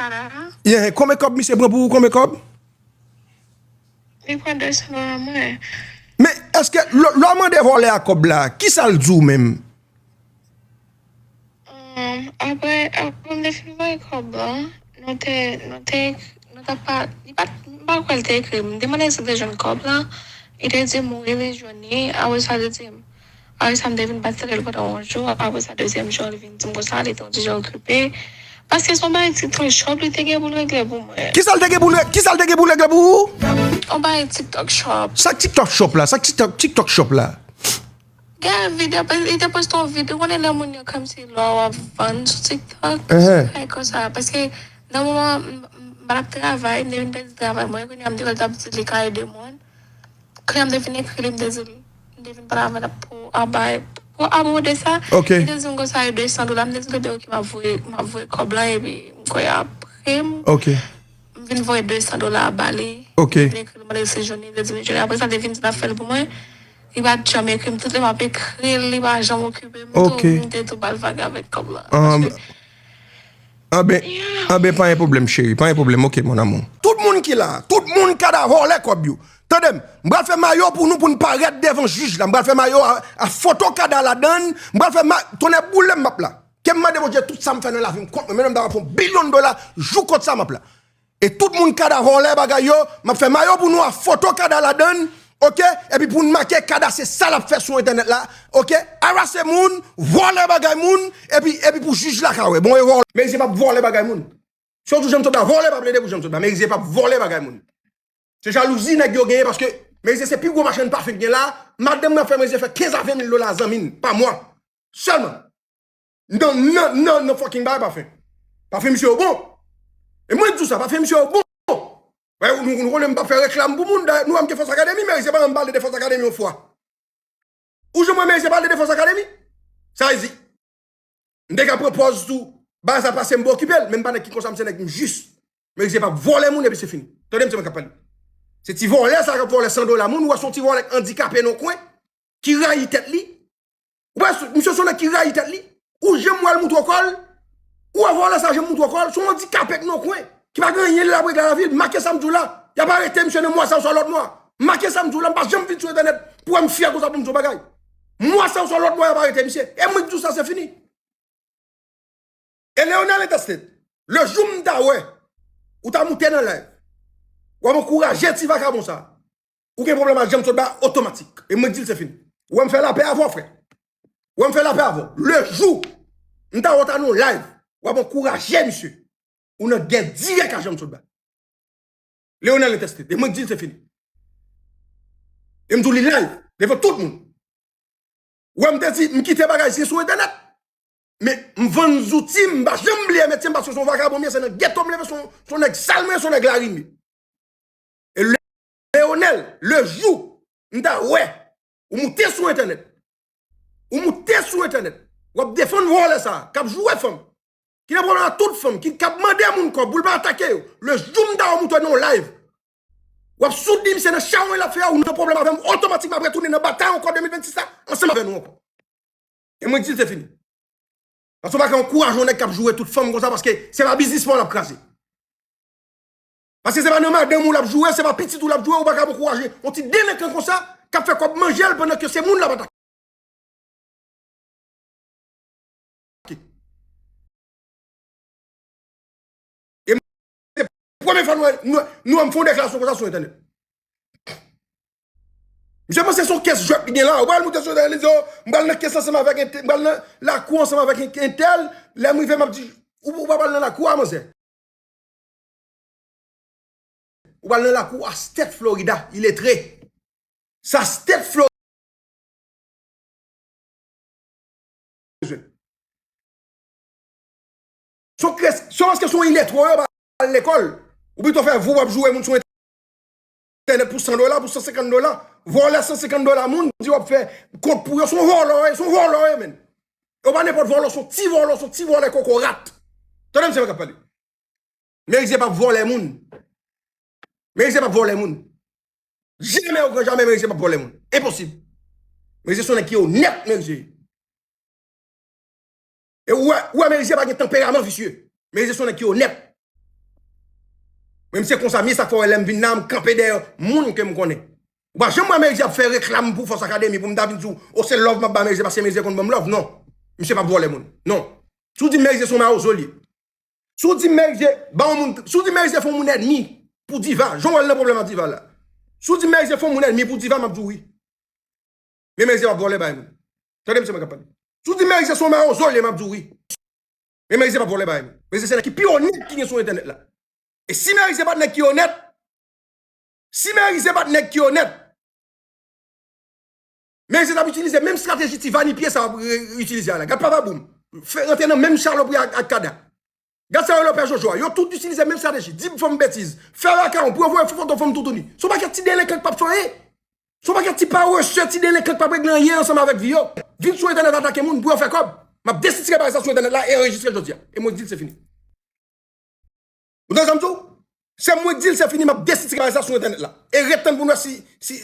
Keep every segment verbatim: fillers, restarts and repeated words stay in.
Kòb la. Yeah, konbyen kòb misye pran pou ou? Konbyen kòb? Li pran de san dola mwen. Men, èske lè, lè w mande vòlè a kòb la, kisa l di w menm? Um, apre, apre m te fin voye kòb la, nou te, nou te, nou t ap pa, li pa t, m pa kwè l te ekri m. M te mande si l te jwenn kòb la, li te di m wi, li jwenn li. Apre sa, li di m, apre sa, m te vin pase l pandan yon jou. Apre sa, dezyèm jou, li vin di m konsa, li te yon ti jan okipe. Paske se yon bagay TikTok shop, li te gen pou l regle pou mwen. Kisa l te gen pou l re-, kisa l te gen pou l regle pou ou? Yon bagay TikTok shop. Sa k TikTok shop la? Sa k TikTok, TikTok shop la? Gen videyo, li te poste yon videyo, ou konnen lè moun yo kòmsi lò w ap vann sou TikTok, bagay konsa. Paske nan moman m, m, m pa t ap travay, m te vin pèdi travay mwen, kounye a m te wè l t ap di li ka ede moun. Kounye a m te vin ekri li, m te di l, m te vin pale avè l pou aba, pou apwopo de sa. Li te di m konsa, e de san dola, m te di l, ebyen, oke, m ap voye, m ap voye kòb la, epi m kwè apre m. M vin voye de san dola ba li. M vin ekri l, mande l si l jwenn li, li di m li jwenn li. Apre sa, li te vin di l ap fè l pou mwen. Li pa t janm ekri m. Tout lè m ap ekri l, li pa janm okipe m tou. M te tou ba l vag avèk kòb la. Anben, anben, pa gen pwoblèm, cheri. Pa gen pwoblèm, oke, mon amour. Tout moun ki la, tout moun k ap vòlè kòb yo. Tande m, m pral fè mayo pou nou, pou n parèt devan jij la. M pral fè mayo a, a foto Kada ladan l. M pral fè ma-, tonnè boule m, m ap la. Ke m mande Bondye tout sa m fè nan lavi m kont mwen. Menm lè m ta pran yon bilyon dola, jou kont sa m ap la. E tout moun Kada vòlè bagay yo, m ap fè mayo pou nou a foto Kada ladan l, oke? Epi pou n make Kada se sa l ap fè sou entènèt la, oke? Arase moun, vòlè bagay moun, epi, epi pou jij la ka wè. Bon, e vòlè. Merize p ap vòlè bagay moun. Si w di Janm Sot la vòlè, pa plede pou Janm Sot la. Merize p ap vòlè bagay moun. Se jalouzi nèg yo genyen paske Merize se pi gwo machann pafen ki gen la. Madanm nan fè Merize fè kenz a ven mil dola zanmi n, pa mwa. Sèlman. Nan, nan, nan, nan fucking bagay pafen. Pafen misye yo bon. E mwen di w sa, pafen misye yo bon. Wè, nou, nou konnen m p ap fè reklam pou moun, dayè, nou wè m gen Fòs Akademi, Merize pa janm pale de Fòs Akademi yon fwa. Ou janm wè Merize pale de Fòs Akademi? Sa vle di, m te ka pran pòz tou, bagay sa pase m pa okipe l, men m pa nèg ki konsa, m se nèg m jis. Merize p ap vòlè moun epi se fini. Tande m, se mwen k ap pale. Se ti vòlè sa k ap vòlè san dola moun, ou wè se yon ti vòlè k andikape nan yon kwen, ki rayi tèt li. Ou wè, misye se yon nèg ki rayi tèt li. Ou janm wè l moutre kò l? Ou wè vòlè sa janm moutre kò l? Se yon andikape k nan yon kwen, ki pa gen anyen l ap regle nan lavi l. Make sa m di w la. Y ap arete misye nan mwa sa oswa lòt mwa. Make sa m di w la, m pa janm vin sou entènèt pou wè m fyè konsa pou m di yon bagay. Mwa sa oswa lòt mwa, y ap arete misye. E mwen k di w sa, se fini. E Leonel Intestin, le jou m ta wè ou ta moute nan live, w ap ankouraje ti vakabon sa, ou gen pwoblèm ak Janm Sot ba otomatik. E mwen di l se fini. Ou wè m fè lapè avè w, frè. Ou wè m fè lapè avè w. Le jou m ta wè w ta nan yon live, w ap ankouraje misye, ou nan gè dirèk ak Janm Sot ba. Leonel Intestin. E mwen di l se fini. E m di w li live, devan tout moun. Ou wè m te di, m kite bagay si sou entènèt. Men m vann zouti m, m pa janm bliye metye m, paske se yon vakabon m ye, se nan geto m leve, se yon, se yon nèg sal mwen ye, se yon nèg lari m ye. E Le-, Leonel, le jou m ta wè ou moute sou entènèt, ou moute sou entènèt, w ap defann vòlè sa a k ap joure fanm, ki nan pwoblèm ak tout fanm, ki, k ap mande moun kòb pou l pa atake yo. Le jou m ta wè w moute nan yon live, w ap soutni misye nan chawony l ap fè a, ou nan pwoblèm avè m, otomatikman ap retounen nan batay ankò de mil vennsis la, ansanm avè nou ankò. E mwen di l se fini. Paske w pa ka ankouraje yon nèg k ap joure tout fanm konsa, paske se pa biznis pa w l ap kraze. Paske se pa nan madanm ou l ap joure, se pa pitit ou l ap joure, ou pa ka ankouraje yon ti delenkan konsa k ap fè kòb manje l pandan ke se moun l ap atake. E se premye fwa nou, nou, nou wè m fè yon deklarasyon konsa sou entènèt. Misye panse se yon kès jwèt li gen la. Ou pral moute sou entènèt, li di, "Oh, m pral nan kès ansanm avèk entè-, m pral nan lakou ansanm avèk en-, entèl." Lè m rive, m ap di, "Ou, ou pa pral nan lakou a, manzè." Ou pral nan lakou a State Florida, iletre. Sa State Florida bezwen. Se yon kres-, se paske se yon iletre yo pa al lekòl. Ou pito fè vou w ap joure moun sou entènèt pou san dola, pou san senkant dola. Vòlè san senkant dola moun, di w ap fè kont pou yo. Se yon vòlè w ye, se yon vòlè w ye, menn. E w pa nenpòt vòlè, se yon ti vòlè, se yon ti vòlè kokorat. Tande m, se mwen k ap pale. Merize p ap vòlè moun. Merize p ap vòlè moun. Jamè, o gran jamè, Merize p ap vòlè moun. Enposib. Merize se yon nèg ki onèt, Merize. E ou wè, ou wè Merize pa gen tanperaman visye. Merize se yon nèg ki onèt. Mwen, se konsa m ye, sa k fè w wè lè m vin la, m kanpe dèyè moun ke m konnen. Ou pa janm wè Merize ap fè reklam pou Fòs Akademi pou m ta vin di w, o, se love m ap ba Merize paske Merize konn ban m love, non. Misye p ap vòlè moun. Non. Si w di Merize se yon mawozo li ye. Si w di Merize ba yon moun, si w di Merize fè yon moun ènmi pou Diva, jan w wè l nan pwoblèm ak Diva la. Si w di Merize fè yon moun ènmi pou Diva, m ap di w wi. Men Merize p ap vòlè bay moun. Tande misye mwen k ap pale. Si w di Merize se yon mawozo li ye, m ap di w wi. Men Merize p ap vòlè bay moun. Merize se nèg ki pi onèt ki gen sou entènèt la. E si Merize pa t nèg ki onèt, si Merize pa t nèg ki onèt, Merize t ap itilize menm estrateji ti vanipye sa w ap re- itilize a la. Gad papa boum. Fè rantre nan menm chalopri ak, ak Kada. Gad sa yo lè pè Jojo a. Yo tout itilize menm estrateji. Di fanm betiz. Fè lakawon pou yo voye foto fanm toutouni. Se yon pakèt ti delenkan k p ap fè anyen. Se yon pakèt ti parese, ti delenkan k p ap regle anyen ansanm avèk vi yo. Vin sou entènèt atake moun pou yo fè kòb. M ap desitire bagay sa sou entènèt la e anrejistre jodi a. E mwen di l se fini. Ou tande sa m di w? Se mwen k di l se fini, m ap desitire bagay sa sou entènèt la. E ret tann pou n wè si, si,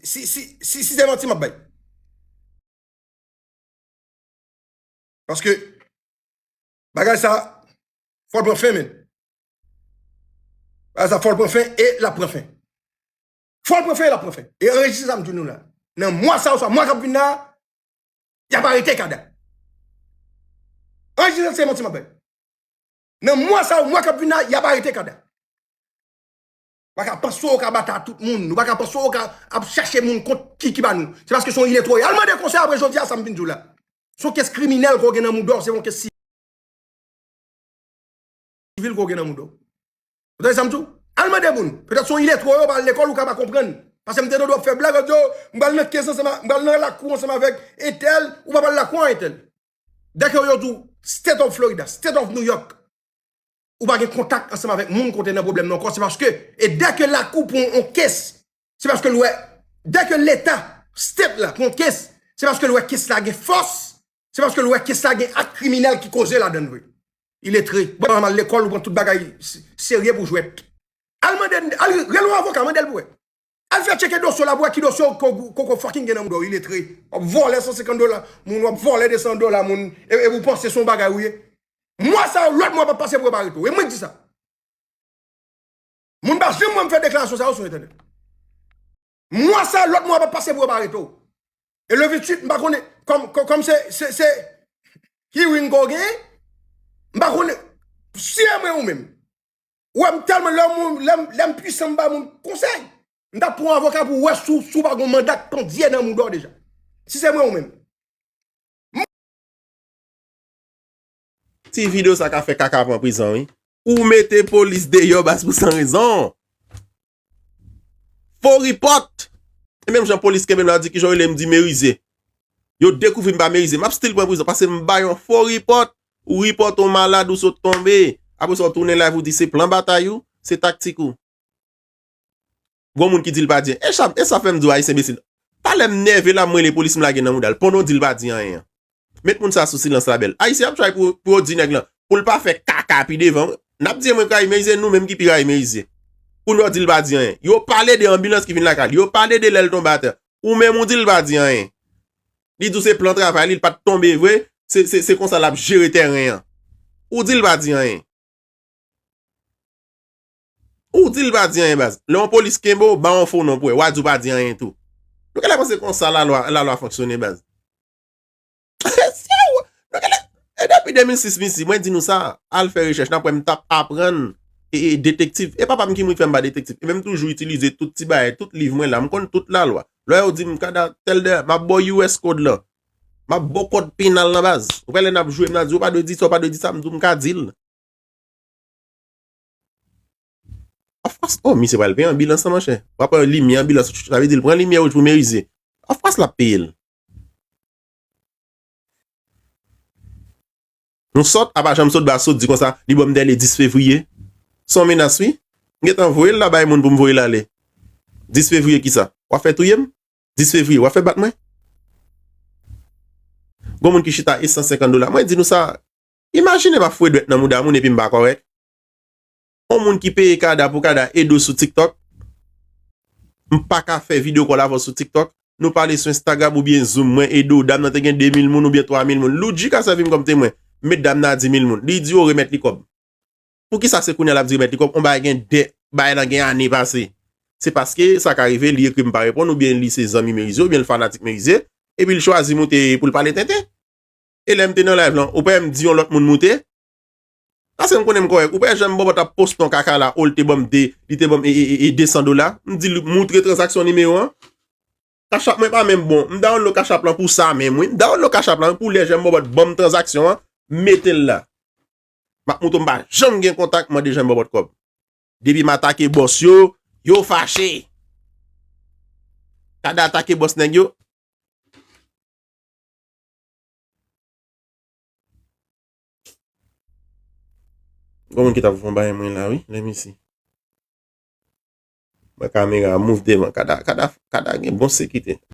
si, si, si, si se manti m ap bay. Paske bagay sa, fò l pran fen, men. Bagay sa, fò l pran fen e l ap pran fen. Fò l pran fen e l ap pran fen. E anrejistre sa m di nou la. Nan mwa sa oswa mwa k ap vin la, y ap arete Kada. Anrejistre se manti m ap bay. Nan mwa sa yo, mwa k ap vin la, y ap arete Kada. Ou pa ka panse w ka batay tout moun. Ou pa ka panse w ka ap chache moun kont ki ki ba nou. Se paske se yon iletwo w ye. Al mande konsèy apre jodi a sa m vin di w la. Se yon kes kriminèl ke w gen nan mouda w, se yon kes sivil ke w gen nan mouda w. Ou tande sa m di w? Al mande moun. Petèt se yon iletwo w ye, ou pa al lekòl, ou ka pa konprann. Paske m te tande w ap fè blag, w ap di, "O, m pral nan kes ansanm a, m pral nan lakou ansanm avèk entèl," ou pa pral lakou a entèl. Dèke yo di w State of Florida, State of New York, ou pa gen kontak ansanm avèk moun kote nan pwoblèm nan ankò, se paske, e dèke lakou pran yon kes, se paske l wè, dèke leta, state la, pran yon kes, se paske l wè kes la gen fòs, se paske l wè kes la gen ak kriminèl ki koze ladan l vre. Iletre. Bon, al lekòl, ou pran tout bagay se- serye pou jwèt. Al mande, al rele yon avoka, mande l pou wè. Al fè tcheke dosye w la pou wè ki dosye w ko- koko fucking gen nan mouda w, iletre. W ap vòlè san senkant dola moun, w ap vòlè de san dola moun, e, e ou panse se yon bagay ou ye. Mwa sa yo, lòt mwa p ap pase pou yo pa arete w. E mwen k di sa. Moun pa janm wè m fè deklarasyon sa yo sou entènèt. Mwa sa, lòt mwa p ap pase pou yo pa arete w. E le venntuit, m pa konnen, kòm, kòm, kòm se, se, se hearing ke w genyen, m pa konnen si e mwen ou menm. Ou wè m tèlman lè moun, lè m, lè m pwisan m ba moun konsèy. M t ap pran yon avoka pou wè si w, si w pa gon manda k pandye nan mouda w deja. Si se mwen ou menm. Ti videyo sa ka fè kaka pran prizon, wi. Ou mete polis deyò baz pou san rezon. Fo ripòt. E menm jan polis kenbe m la di kijan w rele m di Merize. Yo dekouvri m pa Merize. M ap still pran prizon paske m bay yon fo ripòt. Ou ripòte yon malad ou sot tonbe. Apre sa w tounen live ou di se plan batay ou, se taktik ou. Gon moun ki di l pa di anyen. E sa, e sa fè m di w Ayisyen enbesil. Talè m nève la m rele polis m lage nan mouda l. Pandan w di l pa di anyen an. Met moun sa sou silans la bèl. Ayisyen ap try pou, pou yo di nèg lan. Pou l pa fè kaka pi devan. N ap di mwen k rayi Merize, nou menm ki pi rayi Merize. Pou nou di l pa di anyen. Yo pale de anbilans ki vin lakay li. Yo pale de lè l tonbe atè. Ou menm ou di l pa di anyen. Li di w se plan travay li, li pa t tonbe vre. Se, se, se konsa l ap jere tèren an. Ou di l pa di anyen. Ou di l pa di anyen, baz. Lè yon polis kenbe w, ba w yon fo non pou wè. W a di w pa di anyen tou. Nou genlè panse konsa lalwa, lalwa fonksyone, baz. Sye w! Nou genlè, e depi de mil sis m isi, mwen di nou sa, al fè rechèch, n ap wè m t ap aprann e, e detektiv. E papa m ki mouri k fè m pa detektiv. E men m toujou itilize tout ti bagay, tout liv mwen la, m konn tout lalwa. Lè yo di m, Kada, tèl dè, m ap ba w U S code lan. M ap ba w kòd penal lan, baz. Ou wè lè n ap jwe, m ap di, ou pa dwe di sa, ou pa dwe di sa, m di w m ka di l. Of course, oh, misye pral peye anbilans lan, monchè. W ap pran limyè anbilans, sa vle di l pran limyè wouj pou Merize. Of course, l ap peye l. Nou sòt, apa janm sòt ba sòt di konsa, li ban m dèle dis fevriye. Se yon menas, wi. M gentan voye l la bay moun pou m voye l ale. Dis fevriye kisa? W ap fè touye m? Dis fevriye, w ap fè bat mwen? Gon moun ki chita e san senkant dola. Mwen di nou sa, imajine m ap foure dwèt nan mouda moun epi m pa kòrèk. On moun ki peye Kada pou Kada ede w sou TikTok. M pa ka fè videyo kòl avè w sou TikTok. Nou pale sou Instagram oubyen Zoom, mwen ede w, dam nan te gen de mil moun oubyen twa mil moun. Loudji ka sèvi m kòm temwen. met dam nan a di mil moun. Li di yo remèt li kòb. Poukisa se kounye a l ap di remèt li kòb? On bagay gen de, bagay lan gen ane pase. Se paske sa ka rive, li ekri m pa reponn, oubyen li se zanmi Merize, oubyen l fanatik Merize, epi l chwazi moute pou l pale tenten. E lè m te nan live lan, ou pa wè m di yon lòt moun moute? Paske m konnen m kòrèk. Ou pa wè jan m bòbòt ap poste yon kaka la, o l te ban m de, li te ban m e, e, e, e de san dola. M di l moutre tranzaksyon nimewo an. Cash App mwen pa menm bon. M download Cash App lan pou sa menm, wi. M download Cash App lan pou lè jan m bòbòt ban m tranzaksyon an, m mete l la. M ap moutre w m pa janm gen kontak, mande jan m bòbòt kòb. Depi m atake bòs yo, yo fache. Kada atake bòs nèg yo. Gon moun ki t ap fè yon bagay mwen la, wi. Let me see. Mwen kamera a move devan. Kada, kada, kada gen bon sekite.